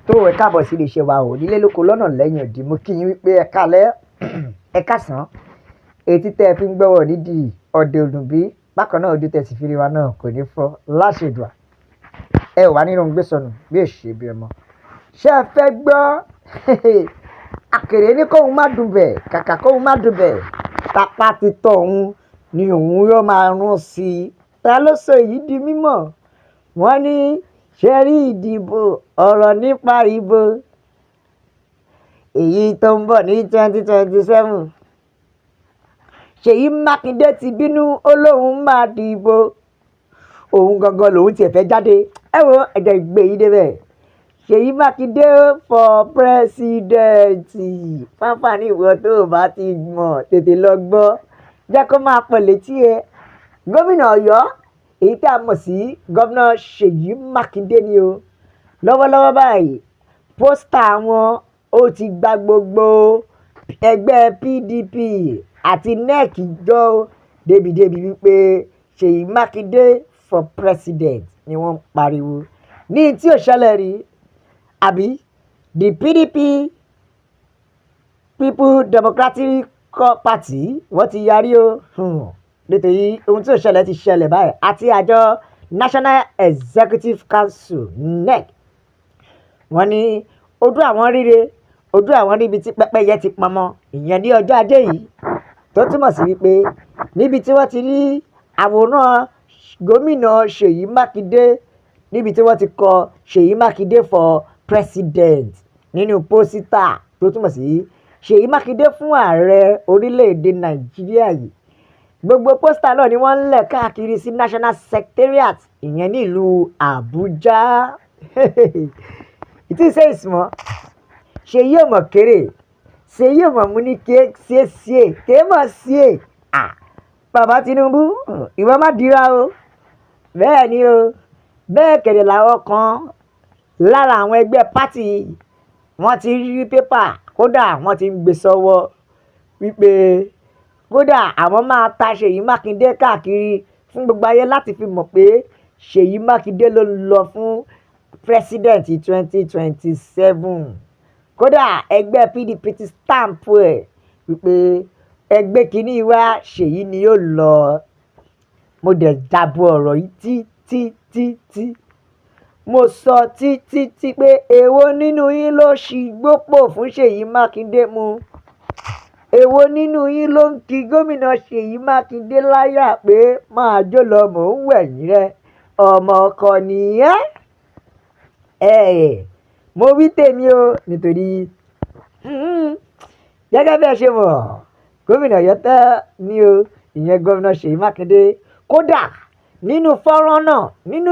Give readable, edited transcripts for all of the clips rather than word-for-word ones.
Tó ẹ káàbọ̀ sí iléeṣẹ́ wa ò nílé lóko lọ́nà lẹ́yìn òdì. Mo kí yín wípé ẹ káalẹ́, ẹ káàsán. Etí tẹ́ ẹ fi ń gbọ́wọ́ nídìí ọ̀dẹ̀ òdùnbí bákan náà, ojú tẹ́ sì fi rí wa náà kò ní fọ́ láṣẹ Èdùà. Ẹ ò wá nínú gbé sọnù bí èṣe bí ọmọ. Ṣé ẹ fẹ́ gbọ́? Àkèrè ní kóun má dùn bẹ̀, kàkà kóun má dùn bẹ̀, tapá ti tọ̀ òun ni òun yóò máa rún sí i. Ta ló sọ èyí di mímọ̀? Wọ́n ní ṣe rí ìdìbò, ọ̀rọ̀ nípa ìbò èyí tó ń bọ̀ ní 2027. Ṣèyí Mákindé ti bínú, ó lóun máa dìbò, òun gangan lòun tiẹ̀ fẹ́ jáde. Ẹ wo, ẹ̀jẹ̀ ìgbé yìí débẹ̀. Ṣèyí Mákindé for president. Fáfáni ìwọ tó o bá ti mọ̀, tètè lọ gbọ́, jẹ́ kó máa pọ̀ létí ẹ. Gómìnà Ọ̀yọ́, èyí tí a mọ̀ sí Gómìnà Ṣèyí Mákindé ni o. Lọ́wọ́lọ́wọ́ báyìí, poster wọn ó ti gba gbogbo ẹgbẹ́ PDP àti NEC jọ débìdébì wípé Ṣèyí Mákindé for president ni wọ́n ń pariwo ní tí ò ṣẹlẹ̀ rí àbí. The PDP, People Democratic Party, wọ́n ti yarí o, nítorí ohun tí ò ṣẹlẹ̀ ti ṣẹlẹ̀ báyìí, àti àjọ National Executive Council, NEC. Wọ́n ní ojú àwọn ríre, ojú àwọn ríbi tí pẹ́pẹ́yẹ ti pọnmọ, ìyẹn ní ọjọ́ Ajé yìí, tó túmọ̀ sí wípé níbi tí wọ́n ti rí àwòrán Gómìnà Ṣèyí Mákindé, níbi tí wọ́n ti kọ "Ṣèyí Mákindé for president" nínú poster, tó túmọ̀ sí Ṣèyí Mákindé fún ààrẹ orílẹ̀-èdè Nàìjíríà yìí. Gbogbo poster náà ni wọ́n ń lẹ̀ káàkiri sí National Secretariat, ìyẹn nílùú Àbújá. Ìtí ṣe ìsúnmọ́ Ṣèyí ò mọ̀ kéré, Ṣèyí ò mọ̀ mú ní ké ṣeéṣe ké mọ̀ sí è. À bàbá Tinubu, ìwọ má dira o. Bẹ́ẹ̀ ni o, bẹ́ẹ̀ kẹ̀dẹ̀ làwọn kan lára àwọn ẹgbẹ́ party, wọ́n ti rí paper, kódà wọ́n ti ń gbé sọ́wọ́ wípé kódà àwọn máa ta Ṣèyí Mákindé káàkiri fún gbogbo ayé láti fi mọ̀ pé Ṣèyí Mákindé ló ń lọ fún president 2027. Kódà ẹgbẹ́ PDP ti stamp ẹ̀ wípé ẹgbẹ́ kínní wa, Ṣèyí ni yóò lọ. Mo dẹ̀ jábọ̀ ọ̀rọ̀ yìí tí tí tí tí mo sọ títí tí pé èwo nínú yín ló ṣì gbópò fún Ṣèyí Mákindé mu? Èwo nínú yín ló ń kí Gómìnà Ṣèyí Mákindé láyà pé máa jó lọ, mò ń wẹ̀yìn rẹ, ọmọ ọkọ nìyẹn? Ẹ mo wí tèmi o, nítorí gẹ́gẹ́ bí ẹ ṣe mọ̀, gómìnà Ọ̀yọ́ tẹ́ ní o, ìyẹn Gómìnà Ṣèyí Mákindé. Kódà nínú fọ́nrán náà, nínú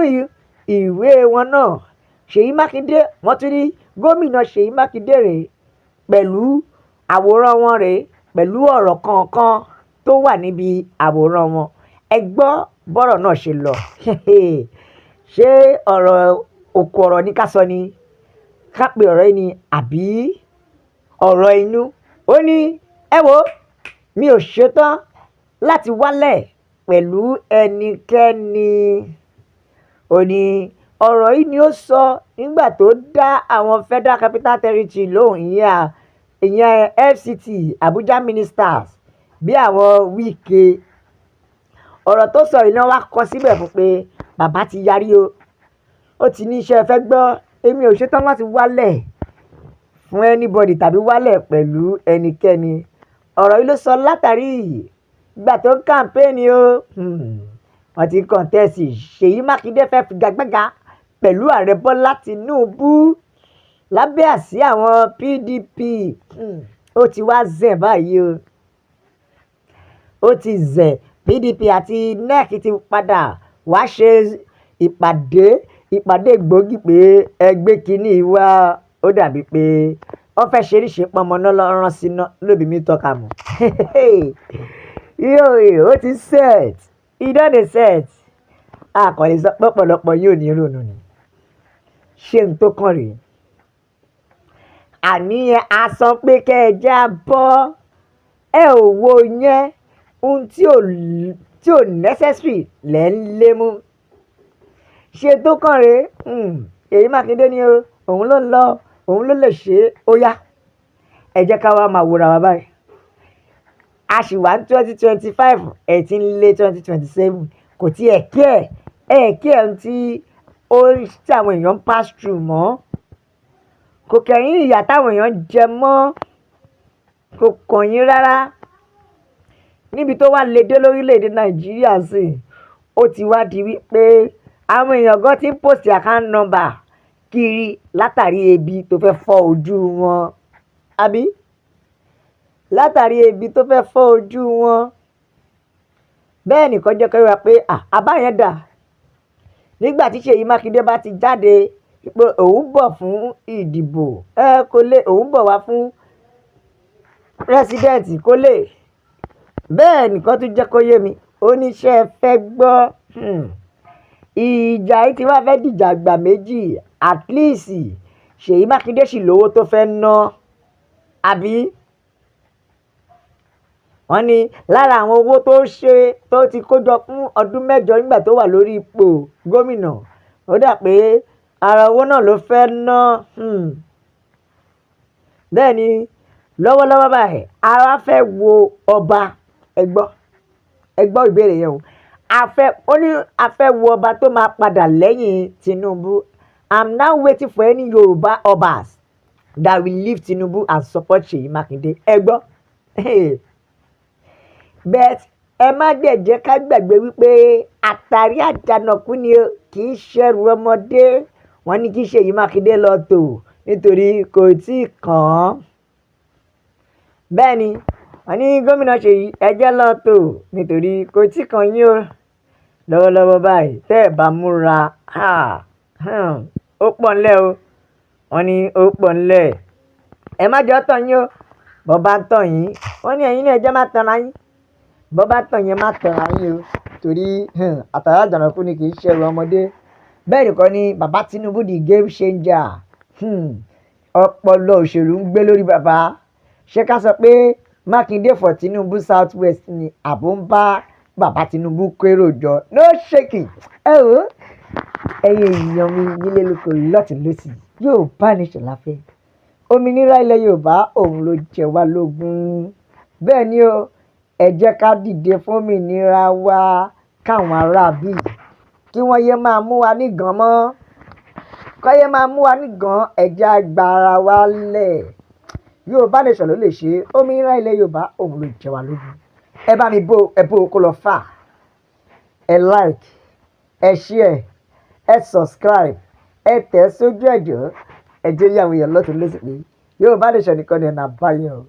ìwé wọn náà, Ṣèyí Mákindé, wọ́n tún ní Gómìnà Ṣèyí Mákindé rèé pẹ̀lú àwòrán wọn rèé, pẹ̀lú ọ̀rọ̀ kọ̀ọ̀kan tó wà níbi àwòrán wọn. Ẹ gbọ́ bọ́rọ̀ náà ṣe lọ. Ṣé ọ̀rọ̀ òkú ọ̀rọ̀ ní ká sọ ni, ká pe ọ̀rọ̀ yìí ni, àbí ọ̀rọ̀ inú? Ó ní ẹ wo, mi ò ṣetán láti wálẹ̀ pẹ̀lú ẹnikẹ́ni. Ó ní ọ̀rọ̀ yìí ni ó sọ nígbà tó dá àwọn Federal Capital Territory lóhùn, ìyẹn FCT Abuja ministers bí àwọn Wike. Ọ̀rọ̀ tó sọ yìí náà wá kọ síbẹ̀ fún pé bàbá ti yarí o. Ó ti ní iṣẹ́ fẹ́ gbọ́, èmi ò ṣetán láti wálẹ̀ fún anybody tàbí wálẹ̀ pẹ̀lú ẹnikẹ́ni. Ọ̀rọ̀ yìí ló sọ látàrí ìgbà tó ń campaign o. Wọ́n ti contest. Ṣèyí Mákindé fẹ́ figagbága pẹ̀lú Ààrẹ Bọ́lá Tinubu lábẹ́ àsíá àwọn PDP. Ó ti wá zẹ̀ báyìí o, ó ti zẹ̀. PDP àti NEC ti padà wá ṣe ìpàdé gbòógì pé ẹgbẹ́ kínní wá. Ó dàbí pé wọ́n fẹ́ ṣe níṣe pọnmọ́ná lọ́rán síná lóbi mi tọ́ka mọ́. Yóò ó ti set, e don dey set. A kàn lè sọ pé ọ̀pọ̀lọpọ̀ yóò ní ronú ni. Ṣé n tó kàn rèé? Àní a sọ pé kẹ́ ẹ já bọ́, ẹ ò wo yẹn, ohun tí ò necessary lẹ́ ń lé mú. Ṣé tó kàn rèé? Ṣèyí Mákindé ni o. Òun ló ń lọ, òun ló lè ṣe é. Ó yá, ẹ jẹ́ ká wá máa wòra wa báyìí. A sì wà ní 2025, ẹ̀ ti ń lé 2027. Kò tí ẹ̀ kí ẹ̀ ẹ̀ kí ẹ̀ tí ó tí àwọn èèyàn ń pass through mọ́. Kò kẹ̀yìn ìyà táwọn èèyàn ń jẹ mọ́, kò kàn yín rárá. Níbi tó wá lè dé lórílẹ̀‐èdè Nàìjíríà sí, ó ti wá di wípé àwọn èèyàn gan ti ń post account number kiri látàrí ebi tó fẹ́ fọ́ ojú wọn, àbí látàrí ebi tó fẹ́ fọ́ ojú wọn. Bẹ́ẹ̀ nìkan jẹ́ kó yé wa pé àbá yẹn dà nígbà tí Ṣèyí Mákindé bá ti jáde pé òun bọ̀ fún ìdìbò, ẹ kò lè, òun bọ̀ wá fún president, kò lè. Bẹ́ẹ̀ nìkan tún jẹ́ kó yé mi. Ó ní ṣé ẹ fẹ́ gbọ́? Ìjà yìí ti wá fẹ́ dìjà àgbà méjì. At least Ṣèyí Mákindé sì lówó tó fẹ́ ná, àbí wọ́n ní lára àwọn owó tó ṣe tó ti kó jọ fún ọdún 8 nígbà tó wà lórí ipò gómìnà, ó dà pé ara owó náà ló fẹ́ ná. Bẹ́ẹ̀ ni lọ́wọ́lọ́wọ́ báyìí, ara fẹ́ wo ọba. Ẹ gbọ́, ẹ gbọ́ ìbéèrè yẹn o. A fẹ́, ó ní a fẹ́ wo ọba tó máa padà lẹ́yìn Tinubu. I'm now waiting for any Yoruba obas that will leave Tinubu and support Seyi Makinde. Ẹ gbọ́, but ẹ má dẹ̀ jẹ́ ká gbàgbé wípé àtàrí àjànàkú ni o, kì í ṣẹrù ọmọdé. Wọ́n ní kí Ṣèyí Mákindé lọ tò nítorí kò tí ì kàn án. Bẹ́ẹ̀ ni wọ́n ní gómìnà Ṣèyí, ẹ jẹ́ lọ tò nítorí kò tí ì kàn yín o. Lọ́wọ́lọ́wọ́ báyìí, tẹ́ ẹ̀ bá múra, ó pọ̀ ńlẹ̀ o. Wọ́n ní ó pọ̀ ńlẹ̀. Ẹ má jẹ́ ó tàn yín o. Bọ́ bá ń tàn yín, wọ́n ní ẹ̀yin náà ẹ jẹ́ má tanra yín. Bọ́ bá tàn yín, má tanra yín o, torí àtàrí àjànàkú ni, kì í ṣẹrù ọmọdé. Bẹ́ẹ̀ nìkan ni bàbá Tinubu, the game changer. Ọpọlọ òṣèlú ń gbé lórí bàbá. Ṣé ká sọ pé Mákindé for Tinubu South West ni, àbò ń bá bàbá Tinubu kérò jọ? No shaking. Ẹ wò ó, ẹ̀yin èèyàn mi nílé lóko, lọ́tùn lósì, Yorùbá Nation la fẹ́. Òmìnira ilẹ̀ Yorùbá, òun ló jẹ wá lógún. Bẹ́ẹ̀ ni o, ẹ jẹ́ ká dìde fún òmìnira wa, káwọn aráabí kí wọ́n yé máa mú wa nígàn mọ́, kọ́ yé máa mú wa nígàn. Ẹ jẹ́ á gba ara wa lẹ̀. Yorùbá Nation ló lè ṣe. Òmìnira ilẹ̀ Yorùbá, òun ló jẹ wá lógún. Ẹ bá mi bó ẹ bó kó lọ fà. Ẹ like, ẹ share, ẹ subscribe, ẹ tẹ̀ sójú ẹ̀jọ̀. Ẹ jẹ́ yí àwọn èèyàn lọ́tùn lósì pé Yorùbá Nation nìkan ni ọ̀nà àbáyọ.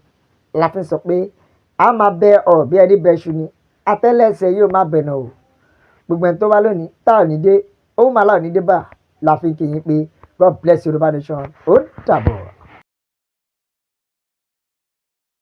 La fi ń sọ pé a máa bẹ ọ̀ bí ẹni bẹ ṣu ni, àtẹ́lẹsẹ̀ yóò má bẹ̀nà o. Gbogbo ẹni tó wá lónìí tá ò ní dé, ó máa láò ní dé bá. La fi ń kí yín pé God bless Yorùbá Nation. Ó dàbọ̀.